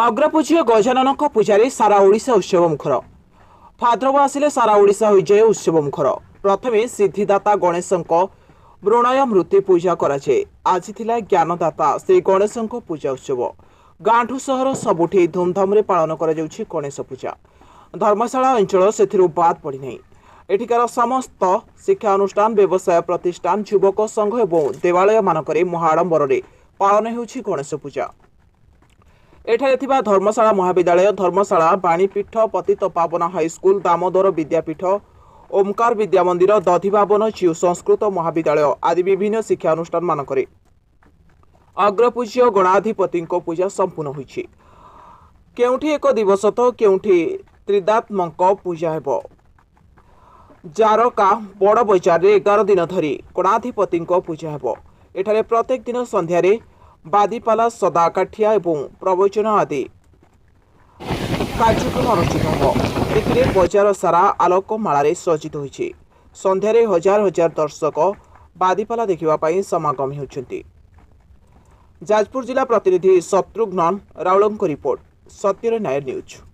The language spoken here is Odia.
ଅଗ୍ରପୂଜ୍ୟ ଗଜାନନଙ୍କ ପୂଜାରେ ସାରା ଓଡ଼ିଶା ଉତ୍ସବ ମୁଖର। ଭାଦ୍ରବ ଆସିଲେ ସାରା ଓଡ଼ିଶା ହୋଇଯାଏ ଉତ୍ସବ ମୁଖର। ପ୍ରଥମେ ସିଦ୍ଧିଦାତା ଗଣେଶଙ୍କ ମୃଣ୍ମୟ ମୂର୍ତ୍ତି ପୂଜା କରାଯାଏ। ଆଜି ଥିଲା ଜ୍ଞାନଦାତା ଶ୍ରୀ ଗଣେଶଙ୍କ ପୂଜା ଉତ୍ସବ। ଗାଁଠୁ ସହର ସବୁଠି ଧୁମଧାମରେ ପାଳନ କରାଯାଉଛି ଗଣେଶ ପୂଜା। ଧର୍ମଶାଳା ଅଞ୍ଚଳ ସେଥିରୁ ବାଦ୍ ପଡ଼ିନାହିଁ। ଏଠିକାର ସମସ୍ତ ଶିକ୍ଷାନୁଷ୍ଠାନ, ବ୍ୟବସାୟ ପ୍ରତିଷ୍ଠାନ, ଯୁବକ ସଂଘ ଏବଂ ଦେବାଳୟମାନଙ୍କରେ ମହାଆଡ଼ମ୍ବରରେ ପାଳନ ହେଉଛି ଗଣେଶ ପୂଜା। ଏଠାରେ ଥିବା ଧର୍ମଶାଳା ମହାବିଦ୍ୟାଳୟ, ଧର୍ମଶାଳା ବାଣୀପୀଠ, ପତିତ ପାବନ ହାଇସ୍କୁଲ, ଦାମୋଦର ବିଦ୍ୟାପୀଠ, ଓମକାର ବିଦ୍ୟା ମନ୍ଦିର, ଦଧିବାବନ ଜିଉ ସଂସ୍କୃତ ମହାବିଦ୍ୟାଳୟ ଆଦି ବିଭିନ୍ନ ଶିକ୍ଷାନୁଷ୍ଠାନମାନଙ୍କରେ ଅଗ୍ରପୂଜ୍ୟ ଗଣାଧିପତିଙ୍କ ପୂଜା ସମ୍ପୂର୍ଣ୍ଣ ହୋଇଛି। କେଉଁଠି ଏକ ଦିବସ ତ କେଉଁଠି ତ୍ରିଦାତ୍ମଙ୍କ ପୂଜା ହେବ। ଜାରକା ବଡ଼ ବଜାରରେ 11 ଦିନ ଧରି ଗଣାଧିପତିଙ୍କ ପୂଜା ହେବ। ଏଠାରେ ପ୍ରତ୍ୟେକ ଦିନ ସନ୍ଧ୍ୟାରେ ବାଦିପାଲା, ସଦାକାଠିଆ ଏବଂ ପ୍ରବଚନ ଆଦି କାର୍ଯ୍ୟକ୍ରମ ଅନୁଷ୍ଠିତ ହେବ। ଏଥିରେ ବଜାର ସାରା ଆଲୋକମାଳାରେ ସଜ୍ଜିତ ହୋଇଛି। ସନ୍ଧ୍ୟାରେ ହଜାର ହଜାର ଦର୍ଶକ ବାଦିପାଲା ଦେଖିବା ପାଇଁ ସମାଗମ ହେଉଛନ୍ତି। ଯାଜପୁର ଜିଲ୍ଲା ପ୍ରତିନିଧି ଶତ୍ରୁଘ୍ନ ରାଉଳଙ୍କ ରିପୋର୍ଟ, ସତ୍ୟର ନ୍ୟାୟ ନ୍ୟୁଜ୍।